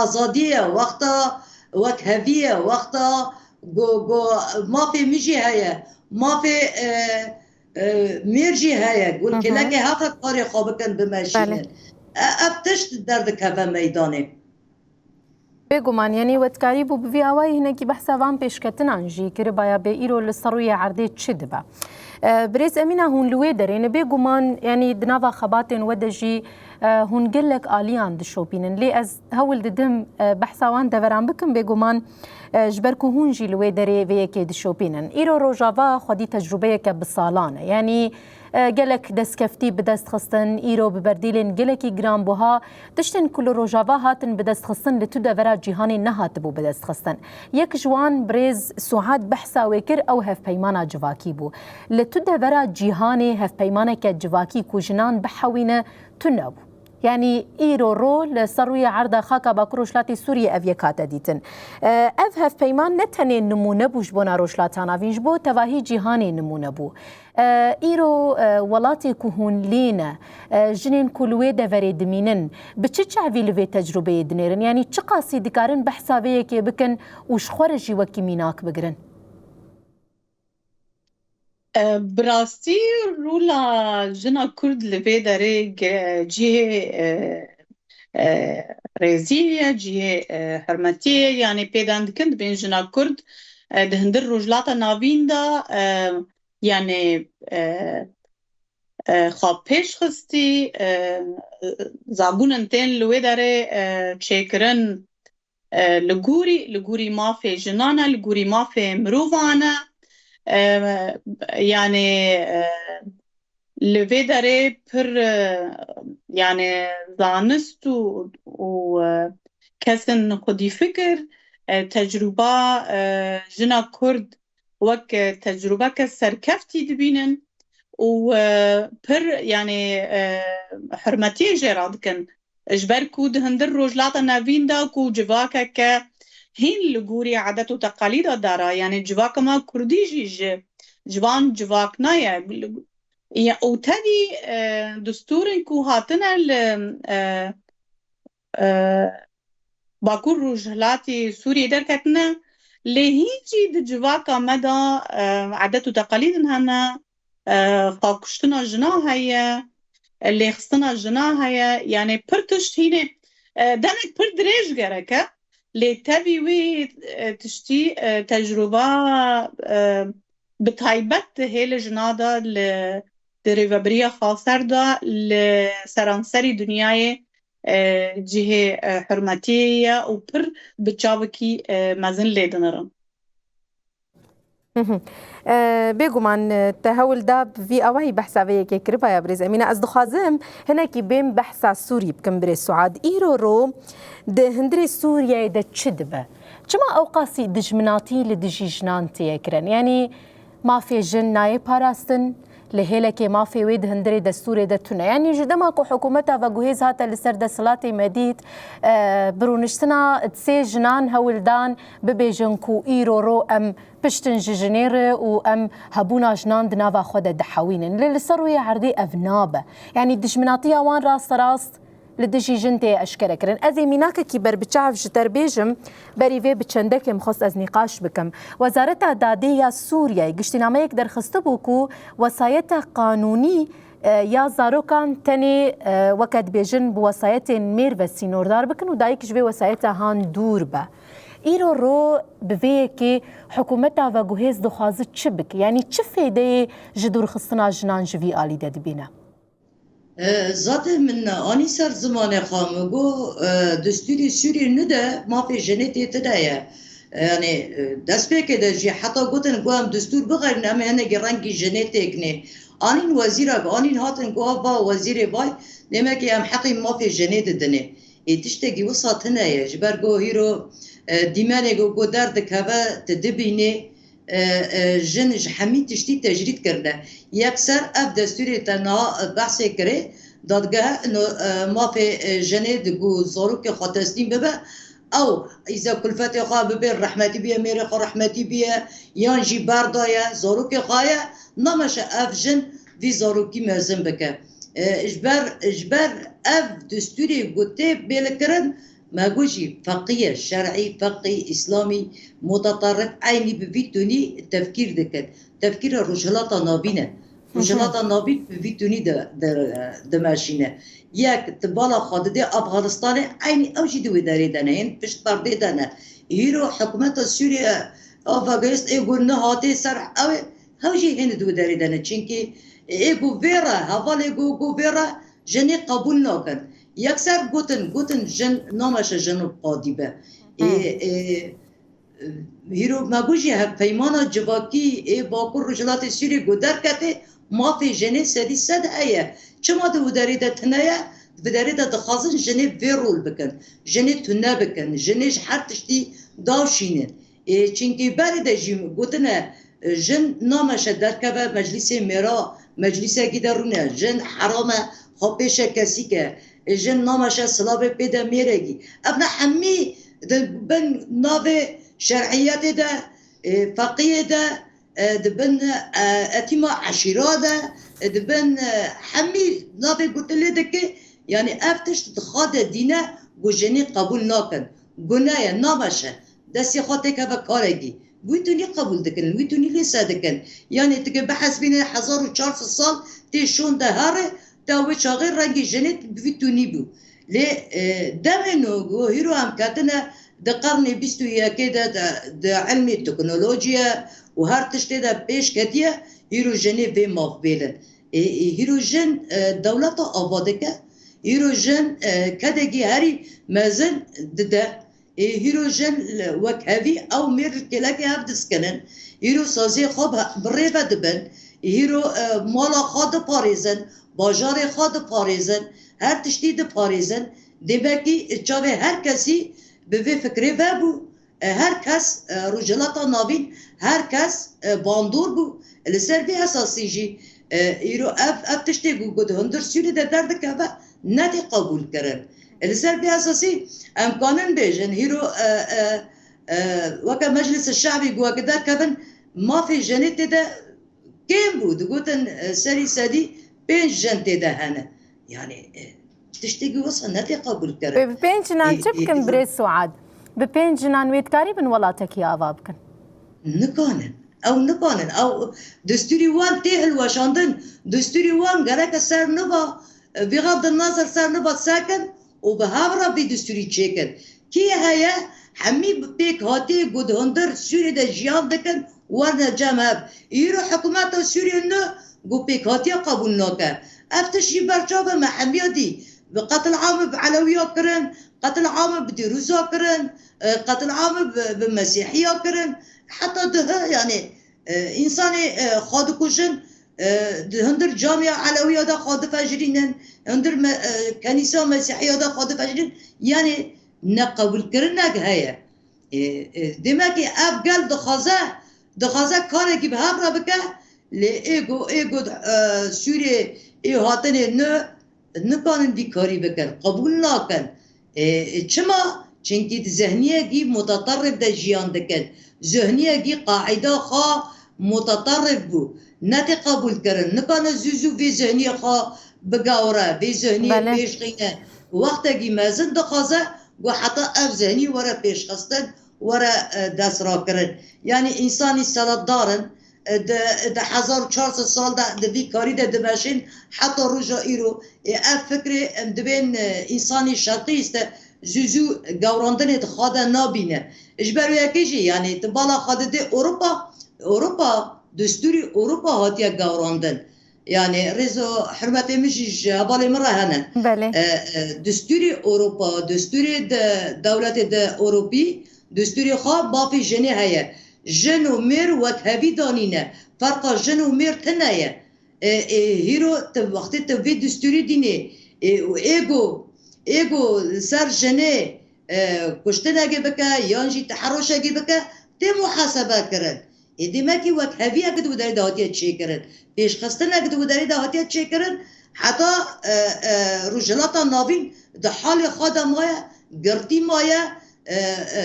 azadiyê ye, wexta wekheviyê ye, wexta go, go mafê min jî heye, mafê, e, e, mêr jî heye, ku li Hı hı. kêlekê hefe karê xwe bikin, bimeşînin. Belê. E, ev tişt derdikeve meydanê. Bêguman, yanî we dikarîbû bi vî awayî hinekî behsa van pêşketinan jî kiribaya, bê îro li ser rûyê erdê çi dibe. E, birêz Emîna, hûn li wê derê ne, bêguman, yanî di nava xebatên we de jî, e, hûn gelek aliyan dişopînin. Lê ez hewl didim, e, behsa wan deveran bikim, bêguman, e, ji ber ku hûn jî li wê derê vê yekê dişopînin. Îro Rojava xwedî tecrûbeyeke bi salan e. Yanî, e, gelek destkeftî bi dest xistin, îro bi berdîlên gelekî giranbuha, tiştên ku li Rojava hatin bi dest xistin li tu devera cîhanê nehatibû bi dest xistin. Yek ji wan birêz Suhad behsa wê kir, ew hevpeymana civakî bû. Li tu devera cîhanê hevpeymaneke civakî ku jinan bihewîne tune bû. Yanî îro ro li ser rûyê erda xaka Bakur Rojhilatê Sûriyê ev yek hate dîtin. E, ev hevpeyman ne tenê nimûne bû ji bona Rojhilata Navîn, ji bo tevahî cîhanê nimûne bû. E, îro, e, welatê ku hûn lê ne, e, jinên ku li wê deverê dimînin, bi çi çavî li vê tecrûbeyê dinêrin? Yanî çiqasî dikarin behsa vê yekê bikin û ji xwe re jî wekî mînak bigirin? E, bi rastî, rûla jina Kurd li vê derê ge-, cihê, e, e, rêziyê ye, cihê, e, hurmetiyê ye. Yanî pêdan dikin, dibên jina Kurd, e, di hundir Rojhilata Navîn de, e, yanî, e, e, xwe pêş xistî, e, zabûnin tên li wê derê, e, çêkirin, e, li gorî, li gorî mafê jinan e, li gorî mafê mirovan e. E, yanî, e, li vê derê pir, e, yanî zanist û, û, e, kesên xwedîfikir, e, tecrûba, e, jina Kurd wek, e, tecrûbeke serkeftî dibînin û, e, pir, yanî, e, hurmetiyê jê re dikin. Ji ber ku di hundir Rojhilata Navîn de ku civakeke hîn li gorî edet û teqalîda dara, yanî civaka me Kurdî jî ji, ji van civakna ye. Ya, û tevî, e, destûrên ku hatine li, e, e, Bakur Rojhilatê Sûriyê derketine, lê hîn jî di civaka me de, e, edet û teqalîdin hene, e, xwekuştina jina heye, e, lêxistina jina heye, yanî pir tişt hînê, e, demek pir dirêj gereke, lê tevî wî, e, tiştî, e, tecrûba, e, bi taybet di hêlê jina de li, di rêvebiriya xaser de li seranserî dinyayê, e, cihê, e, hurmetiyê ye û pir bi çavekî, e, mezin lê dinirin. Hı hı. E, bêguman, e, te hewl da bi vî awayî behsa vê yekê kiribaya birêz Emîne. Ez dixwazim hinekî bêm behsa Sûrî bikim birêz Suad. Îro ro di hundirê Sûriyeyê de çi dibe? Çima ewqasî dijminatî li dijî jinan tê kirin? Yanî mafê jin nayê parastin, li hêlekê mafê wê di hundirê destûrê de tune. Yanî ji dema ku hikûmeta veguhêz hate li ser desthilatê me dît, e, bi rûniştina sê jinan hewl dan bibêjin ku îro ro em piştin ji jinê re û em hebûna jinan di nava xwe de dihewînin. Lê li ser rûyê erdê ev nabe. Yanî dijminatiya wan rasterast li dijî jin tê eşkere kirin. Ez ê mînakekî berbiçav ji te re bêjim, berî vê bi çendekê min xwest ez nîqaş bikim. Wezareta Dadê ya Sûriyeyê giştînameyek derxistibû ku wesayeta qanûnî, e, ya zarokan tenê, e, weke dibêjin bi wesayetên mêr ve sînordar bikin û dayik ji vê wesayeta han dûr be. Îro ro bi vê yekê hikûmeta veguhêz dixwaze çi bike? Yanî çi fêdeyê ji dûrxistina jinan ji vî alî de dibîne? E, zaten min anî ser zimanê xwe, min got, e, destûrê Sûrî nide, mafê jinê tê tide ye. E, yanî, e, destpêkê de jî heta gotin ku em destûr bixerin, em ê hinekî rengî jinê têkinê. Anîn wezîra, anîn hatin ku ava wezîrê vay, demekî em heqî mafê jinê didinê. Ê tiştekî wisa tune ye, ji ber ku hîro, e, dîmenê ku, ku derdikeve, tu dibînê, e, e, jin ji hemî tiştî tecrîd kirine. Yekser ev destûrê te niha, e, behsê kirê, dadgehe, no, e, mafê, e, jinê di ku zarokê xwe teslîm bibe, ew îze kulfetê xwe bibê, rehmetî biye, mêrê xwe rehmetî biye, yan jî berdaye, zarokê xwe ye, nameşe ev jin vî zarokî mezin bike. E, ji ber, ji ber ev destûrê ku tê bêlikirin, me got jî feqî ye, şer'î, feqî, îslamî, mutatarrif, eynî bi vî tunî tefkîr dikin. Tefkîra Rojhilata Navîn e. Hı hı. Rojhilata Navîn bi vî tunî di, di, dimeşîne. Yek, tu bala xwe didê Afganistanê, eynî ew jî di wê derê de ne, hên pişt perdê de ne. Îro hikûmeta Sûriye, a veguhêz ê ku niha tê ser ew ê, hew jî hên di wê derê de ne. Çimkî ê ku vê re, hevalê ku, ku vê re jinê qebûl nakin. Yekser gotin, gotin jin nameşe jin û qadî be. Ê, Hmm. ê, hîro me got jî hevpeymana civakî ê Bakur Rojhilatê Sûriyê ku derketê, mafê jinê sedî sed heye. Çima di wê derê de tune ye? Di wê derê de dixwazin jinê vê rol bikin. Jinê tune bikin. Jinê ji her tiştî davşînin. Ê, çimkî berê de jî gotine, e, jin nameşe derkeve meclîsê mêra, meclîsekî de rûne, jin heram e, xwe pêşe kesî ke, e, jin nameşe silavê pê de mêrekî. Ev ne hemî di bin navê şer'iyetê de, e, feqiyê de, e, di bin, e, etîma eşîra de, e, di bin, e, hemî navê gotilê dike, yanî ev tişt di xwe de dîne ku jinê qebûl nakin. Gune ye, nameşe. Destê xwe têkeve karekî. Wî tu nî qebûl dikin, wî tu nî lê se dikin. Yanî tu ke bihesbîne hezar û çar sed sal tê şûn de herê, te wê çaxê rengê jinê bi vî tu nî bû. Lê, e, demê no ku hîro em ketine di qernê bîst û yekê de, de, di ilmê teknolojiye û her tiştê de pêş ketiye, hîro jinê vê maf bêlin. E, e, hîro jin, e, dewleta ava dike, hîro jin, e, kedekî herî mezin dide. Ê, hîro jin li wek hevî ew mêr li kêlekê hev diskinin. Hîro saziyê xwe bi, bi rê ve dibin. Hîro, e, mala xwe diparêzin, bajarê xwe diparêzin, her tiştî diparêzin. Dêmekî çavê her kesî bi vê fikrê vebû. E, her kes, e, Rojhilata Navîn, her kes, e, bandor bû. Li ser vê esasî jî, e, îro ev, ev tiştê ku, ku di hundir Sûrî de derdikeve, netê qebûl kirin. Li ser vê esasî em kanin bêjin, hîro, e, e, e, weke Meclîs Şe'bî ku weke derkevin, mafê jenê tê de kêm bû. Digotin, e, serî sedî pênc jen tê de hene. Yanî, e, tiştekî wisa netê qebûl kirin. Bi pênc jinan çi bikin birêz Suad? Bi pênc jinan wê dikarîbin welatekî ava bikin? Nikanin. Ew nikanin. Ew destûrî wan tê hilweşandin. Destûrî wan gereke ser niva, e, vî xav di nazir ser niva sekin û bi hev re vî destûrî çêkin. Kî heye hemî bi pêkhatiyê ku di hundir Sûriyê de jiyan dikin, werne cem hev. Îro hikûmeta Sûriyê ne ku pêkhatiya qebûl nake. Ev tişt jî berçav e, me hemiya dî. Bi qetil am bi Elewiya kirin, qetil am bi Dîrûza kirin, e, qetil am bi, bi Mesîhiya kirin. Heta dihe, yanî, E, însanê, e, xwe dikujin, e, di hundir camiya Elewiya de xwe difejirînin, hundir me-, e, kenîsa Mesîhiya de xwe difejirînin, yanî neqebûlkirinek heye. E, e, demek ki ev gel dixwaze, dixwaze karekî bi hev re bike, lê ê ku, ê ku, e, Sûriyê ê hatinê ne, nikarin vî karî bikin, qebûl nakin. E, e, çima? Çimkî di zihniyekî muteterrif de jiyan dikin. Zihniyekî qaîda xwe muteterrif bû. Netê qebûl kirin. Nikane zû zû vê zihniyê xwe bigawre, vê zihniyê Belê. pêş xîne. Wextekî mezin dixwaze ku heta ev zihnî were pêşxistin, were, e, dest rakirin. Yanî însanî seletdar in, e, di, di hezar û çar sed sal de di vî karî de dimeşin heta roja îro. Ê ev fikrê em dibên, e, însanî şerqî îste zû zû gewrandinê di xwe de nabîne. Ji ber wê yekê jî, yanî tu bala xwe didê Ewropa, Ewropa, destûrî Ewropa hatiye gewrandin. Yanî rêzo hurmetê min jî ji hevalê min re hene. Belê. E, e, destûrî Ewropa, destûrê de dewletê de Ewropî, destûrê xwe bafê jinê heye. Jin û mêr wek hevî danîne. Ferqa jin û mêr tune ye. E, e, hîro tu wextê tu vê destûrî dînê, e, û ê ku, ê ku li ser jinê, e, kuştinekê bike yan jî teheroşekê bike, tê muhasebe kirin. Ê demekî wek heviyek di wî derê de hatiye çêkirin. Pêşxistinek di wî derê de hatiye çêkirin. Heta, e, e, Rojhilata Navîn di halê xwe de maye, girtî maye, e, e,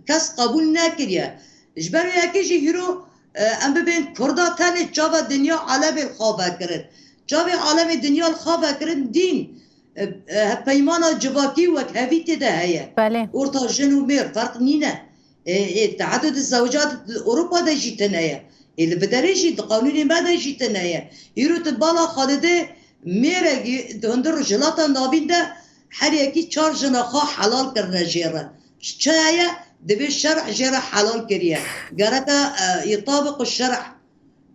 kes qebûl nekiriye. Ji ber wê yekê jî hîro, e, em bibên Kurda tenê çava dinya alemê li xwe vekirin. Çavê alemê dinya li xwe vekirin dîn, e, e, peymana civakî wek hevî tê de heye. Belê. Orta jin û mêr ferq nîne. E, e, teadud zewcat di Ewropa de jî tune ye. Ê li biderê jî di qanûnê me de jî tune ye. Îro tu bala xwe dide mêrekî di hundir Rojhilata Navîn de her yekî çar jina xwe helal kirine jê re. Çi heye? Divê şerh jê re helal kiriye. Gereke, e, yetabiq şerh.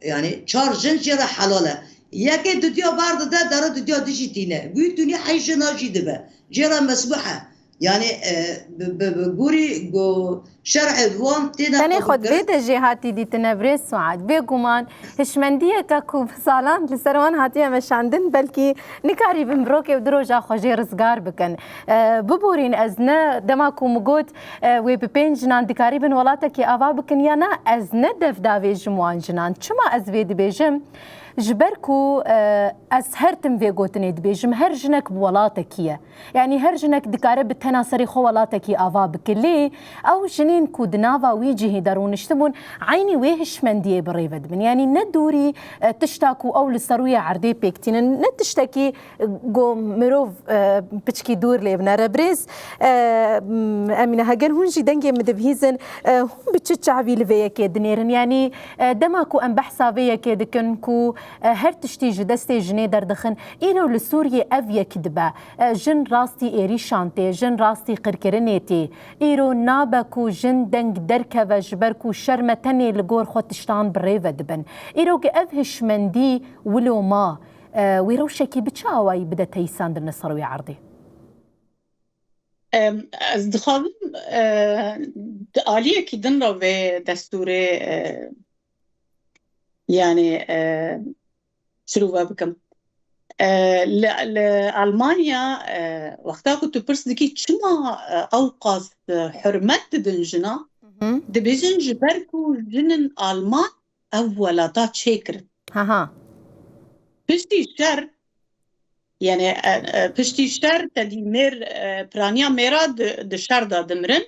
Yani çar jin jê re helal e. Yekê dudiya berdide, dere dudiya dijî tîne. Wî tunî hey jina jî dibe. Jê re mesmuh e. Yani, e, bi, bi, bi gorî go şer'ê wan têne Tenê xwe qebûlkirin. Divê de jêhatî dîtine birêz Suad. Bêguman hişmendiyeke ku bi salan li ser wan hatiye meşandin, belkî nikarîbin bi rokê û du roja xwe jê rizgar bikin. E, biborîn ez ne dema ku min got, e, wê bi pênc jinan dikarîbin welatekî ava bikin ya na, ez ne dev davêjim wan jinan. Çima ez vê dibêjim? Ji ber ku, e, ez her tim vê gotinê dibêjim, her jinek bi welatekî ye. Yanî her jinek dikare bi tena serê xwe welatekî ava bike. Lê ew jinên ku di nava wî cihî de rûniştibûn, eynî wê hişmendiyê bi rê ve dibin. Yanî ne dûrî, e, tişta ku ew li ser rûyê erdê pêk tînin, ne tiştekî, e, ku mirov, e, piçkî dûr lê binere. Birêz, e, m, Emîne, heger hûn jî dengê min dibihîzin, e, hûn bi çi çavî li vê yekê dinêrin? Yanî, e, dema ku em behsa vê yekê dikin ku, e, her tiştî ji destê jinê derdixin, îro li Sûriyê ev yek dibe. E, jin rastî êrîşan tê, jin rastî qirkirinê tê. Îro nabe ku jin deng derkeve ji ber ku şerm e tenê li gor xwe tiştan bi rê ve dibin. Îro ku ev hişmendî wilo ma, e, wê rewşekî bi çi awayî bide teyîsandin li ser wê erdê? Em, ez dixwazim, e, di aliyekî din re vê destûrê, e, yani, e, şirove bikim. E, li, li Almanya, e, wexta ku tu pirs dikî çima, e, ew qas, e, hurmet didin jina, Hı hı. dibêjin ji ber ku jinin Alman ev welata çêkirin. Ha ha. Piştî şer, yani, e, e, piştî şer te dî mêr, e, piraniya mêra di, di şer de dimirin.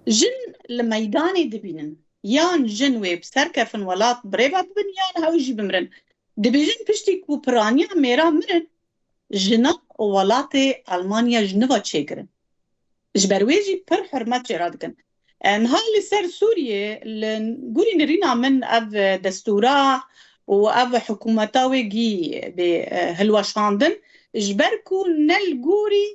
Jin li meydanê dibînin. Yan jin wê bi ser kefin welat bi rê ve bibin, yan ew jî bimirin. Dibêjin piştî ku piraniya mêra mirin, jina û welatê Almanya ji nû ve çêkirin. Ji ber wê jî pir hurmet jê re dikin. E, niha li ser Sûriyê, li gorî nirîna min ev destûra û ev hikûmeta wê gî bê, e, hilweşandin, ji ber ku ne li gorî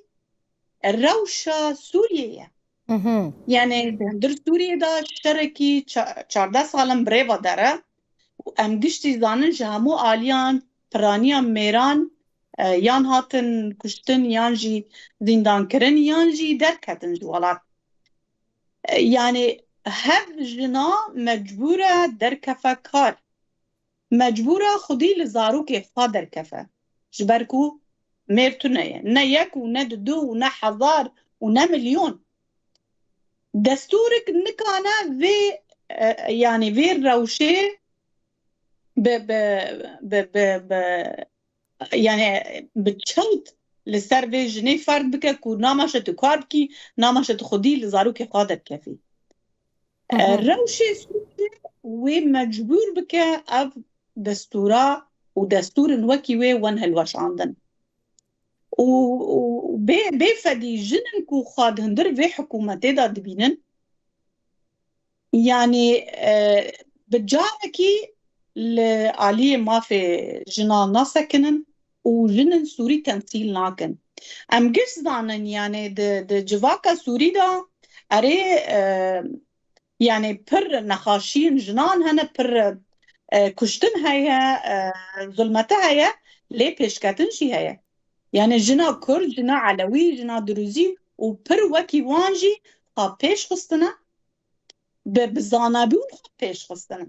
rewşa Sûriyê ye. Mhm. Yani di hundir Sûriyê de şerekî ça-, çardeh sal in bi rê ve dere û em giştî zanin ji hemû aliyan piraniya mêran, e, yan hatin kuştin, yan jî zîndankirin, yan jî derketin ji welat. E, yani hev jina mecbûr e derkefe kar. Mecbûr e xwedî li zarokê xwe derkefe. Ji ber ku mêr tune ye. Ne yek û ne di du û ne hezar û ne milyon. Destûrik nikane vê, e, yanî vê rewşê bi, bi, bi, bi, bi, yanî bi çewt li ser vê jinê ferd bike ku namaşe tu kar bikî, namaşe tu xwedî li zarokê xwe derkefî. Hı hı. E, rewşê Sûriyê wê mecbûr bike ev destûra û destûrin wekî wê wen hilweşandin. Û, û bê, bê fedî jinin ku xwe di hundir vê hikûmetê de dibînin, yanî, e, bi carekî li aliyê mafê jinan nasekinin û jinin Sûrî temsîl nakin. Em giş zanin, yanî di, di civaka Sûrî de erê, e, yanî pir nexaşiyên jinan hene, pir, e, kuştin heye, e, zulmete heye, lê pêşketin jî heye. Yanî jina Kurd, jina Elewî, jina Dirûzî û pir wekî wan jî xwe pêş xistine, bi, bi zanabûn xwe pêş xistine.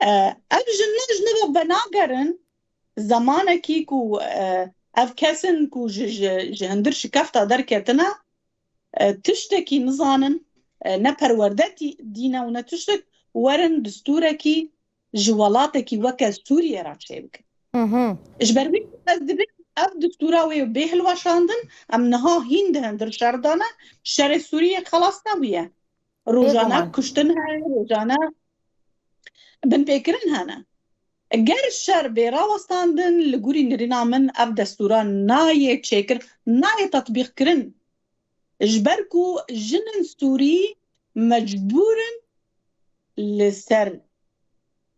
E, ev jin ne, ji nava venagerin, zemanekî ku, e, ev kesin ku ji, ji, ji hundir şikefta derketine, e, tiştekî nizanin, e, ne perwerde tî-, dîne û ne tiştek, werin distûrekî ji welatekî weke Sûriye re çêbikin. Hı hı. Ji ber wî ez dibêm ev distûra wê bê hilweşandin, em niha hîn di hundir şer de ne, şerê Sûriyê xelas nebûye. Rojane Bêguman. kuştin heye, rojane binpêkirin hene. Ger şer bê rawestandin, li gorî nirîna min ev destûra nayê çêkir, nayê tetbîqkirin. Ji ber ku jinên Sûrî mecbûr in li ser,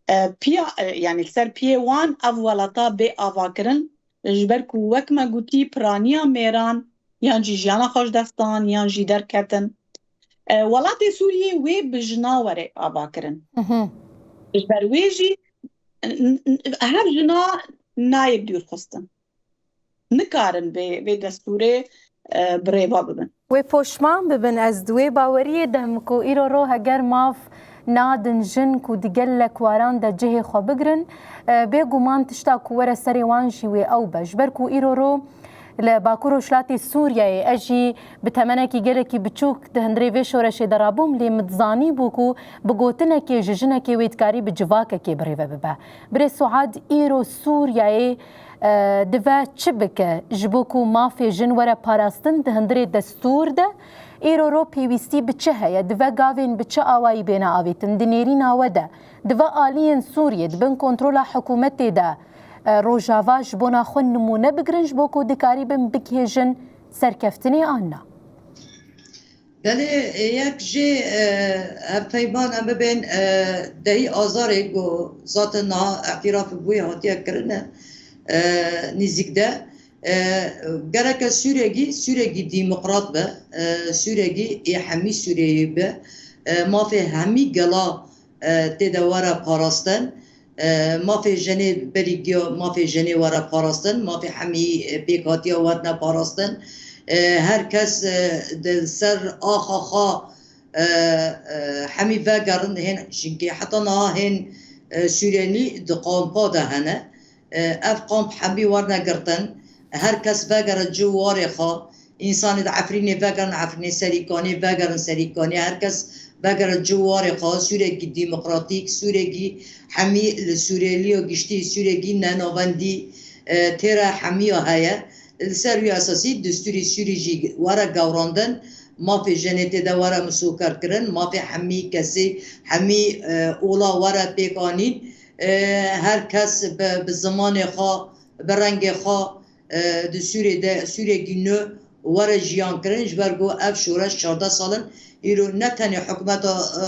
e, piya, e, yanî li ser piyê wan ev welata bê avakirin. Ji ber ku wek me gotî, piraniya mêran yan jî jiyana xwe ji dest dan yan jî derketin. E, welatê Sûriyê wê bi jina were avakirin. Hı hı. Ji ber wê jî n-, n-, hev jina nayê bi dûr xistin. Nikarin vê, vê destûrê, e, bi rêva bibin. Wê poşman bibin, ez di wê baweriyê de him ku îro ro heger maf nadin jin ku di gelek waran de cihê xwe bigrin, e, bêguman tişta ku were serê wan jî wê ew be. Ji ber ku îro ro li Bakur Rojhilatê Sûriyeyê ez jî bi temenekî gelekî biçûk di hundirê vê şoreşê de rabûm, lê min dizanîbû ku bi gotinekê ji jinekê wê dikarî bi civakekê birêve bibe. Birêz Suad, îro Sûriyeyê, e, dive çi bike ji bo ku mafê jin were parastin di hundirê destûr de? Îro ro pêwîstî bi çi heye? Dive gavên bi çi awayî bêne avêtin? Di nêrîna we de, dive aliyên Sûriyê di bin kontrola hikûmetê de, e, Rojava ji bona xwe nimûne bigirin ji bo ku dikarîbin bigihêjin serkeftinê an na? Belê, e, yek jê, e, hevpeyman em bibên, e, dehî Azarê ku zaten niha îtirafê bûyê hatiye kirine, e, nîzîk de, e, gereke Sûrekî, Sûrekî demokrat be, e, Sûrekî ê hemî Sûriyeyê be, e, mafê hemî gela, e, tê de were parastin. E, mafê jenê berî giya mafê jenê were parastin, mafê hemî, e, pêkhatiya werine parastin. E, her kes, e, di ser axa xwe, e, e, hemî vegerin hên, çinkê heta niha hên, e, Sûriyelî di kampa de hene. E, ev kamp hemî werine girtin. Her kes vegere cih û warê xwe. Însanê di Efrînê vegerin Efrînê, serî Kanê vegerin serî Kanê, her kes vegere cih û warê xwe, Sûrekî demokratîk, Sûrekî hemî li Sûriyeliya giştî, Sûrekî nenavendî, e, têra hemiya heye. Li ser wî esasî destûrê Sûrî jî were gewrandin, mafê jenê tê de were misoker kirin, mafê hemî kesê, hemî, e, ola were pêk anîn. E, her kes bi, bi zimanê xwe, bi rengê xwe, e, di Sûriyê de, Sûriyekî nû were jiyan kirin, ji ber ku ev şoreş çardeh sal in, îro ne tenê hikûmeta, e,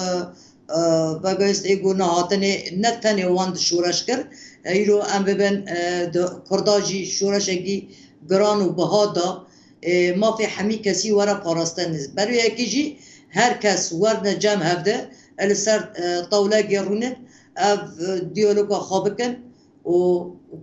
e, Begayist ê ku nehatinê, ne tenê wan di şoreş kir, e, îro em bibin, e, di Kurda jî şoreşekî giran û biha da, e, mafê hemî kesî were parastin. Ber wê yekê jî her kes werne cem hev de, e, li ser, e, tewlekê rûnin, ev, e, diyaloga xwe bikin û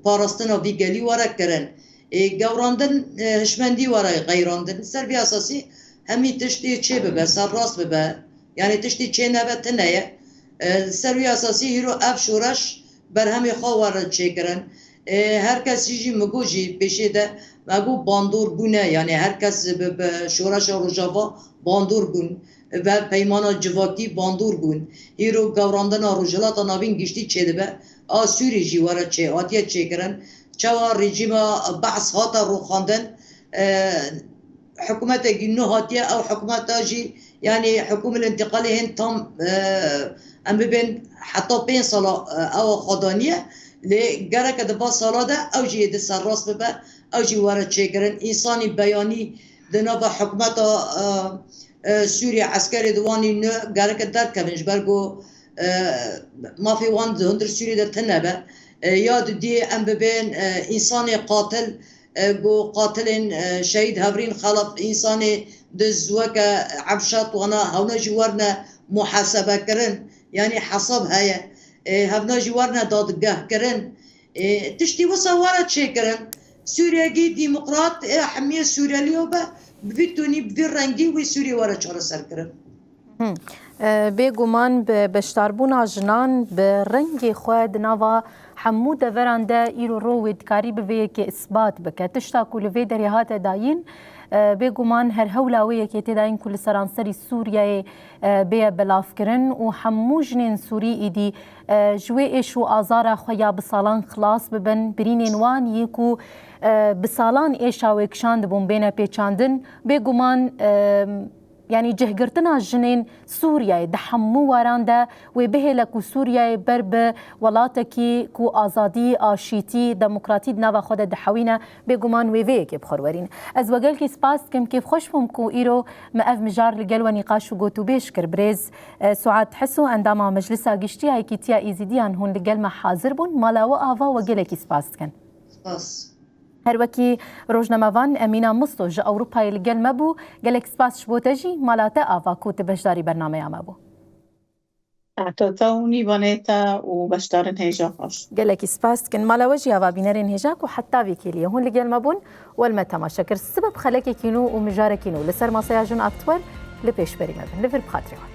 parastina vî gelî were kirin. Ê, gewrandin, e, hişmendî were qeyrandin. Ser vî esasî hemî tişt ê çê bibe, serrast bibe. Yanî tiştî çê nebe tune ye. E, ser wî esasî hîro ev şoreş berhemê xwe were çêkirin. E, her kesî jî min got jî pêşê de me got bandor bûne, yanî her kes bi, bi şoreşa Rojava bandor bûn ve peymana civakî bandor bûn. Hîro gewrandina Rojhilata Navîn giştî çêdibe. A Sûrî jî were çê, hatiye çêkirin. Çawa rejîma Be's hate rûxandin, e, hikûmetekî nû hatiye, ew hikûmeta jî, yanî hikûmul întiqalê hên tam, e, em bibên heta pênc sala, e, ew xwedaniye. Lê gereke di va sala de ew jî êdî serrast bibe, ew jî were çêkirin. Însanî beyanî di nava hikûmeta, e, e, Sûriyê, eskerê di wanî nû gereke derkevin, ji ber ku, e, mafê wan di hundir Sûriyê de tune be. E, ya dudiyê em bibên, e, însanê qatil, e, ku qatilên, e, şehîd Hevrîn Xelef, însanê diz weke Evşat, wana hewna jî werne muhasebe kirin, yanî hesab heye. E, hevna jî werne dadgeh kirin. E, tiştî wisa were çêkirin. Sûriyekî demokrat, e, hemiyê Sûriyeliyo be, bi vî tunî, bi vî rengî wî Sûriyê were çareserkirin. Hı. E, bêguman bi beşdarbûna jinan bi rengê xwe di nava hemû deveran de îro ro wê dikarî bi vê yekê isbat bike. Tişta ku li vê derê hate dayîn, e, bêguman her hewla wê yekê tê dayîn ku li seranserî Sûriyeyê, e, bêye belavkirin û hemû jinên Sûrî îdî, e, ji wê êş û azara xwe ya bi salan xilas bibin. Birînên wan yê ku, e, bi salan êşa wê kişandibûn bêne pêçandin. Bêguman, e, yanî cihgirtina jinên Sûriyeyê di hemû waran de wê bihêle ku Sûriyeyê ber bi welatekî ku azadî, aşîtî, demokratî di nava xwe de dihewîne, bêguman wê vê yekê bi xwe re werîne. Ez we gelkî spas dikim, kêfxweş bûm ku îro me ev mijar li gel we nîqaş û gotûbêj kir. Birêz, e, Suat Heso, endama Meclisa Giştî ya Yekîtiya Êzîdiyan, hûn li gel me hazir bûn. Mala we ava, we gelekî spas dikin. Spas. Her wekî rojnamevan Emîna Misto ji Ewropayê li gel me bû. Gelek spas ji bo te jî, mala te ava ku tu beşdarî bernameya me bû. Saeta te û mîvanê te û beşdarên hêja xweş. Gelekî spas dikin. Mala we jî ava bînerên hêja ku heta vî kêliyê hûn li gel me bûn û li me temaşe kir. Sibe bi xelekekî nû û mijarekî nû li ser masaya Jin Aktuel li pêşberî me bin. Li vir bi xatirê we.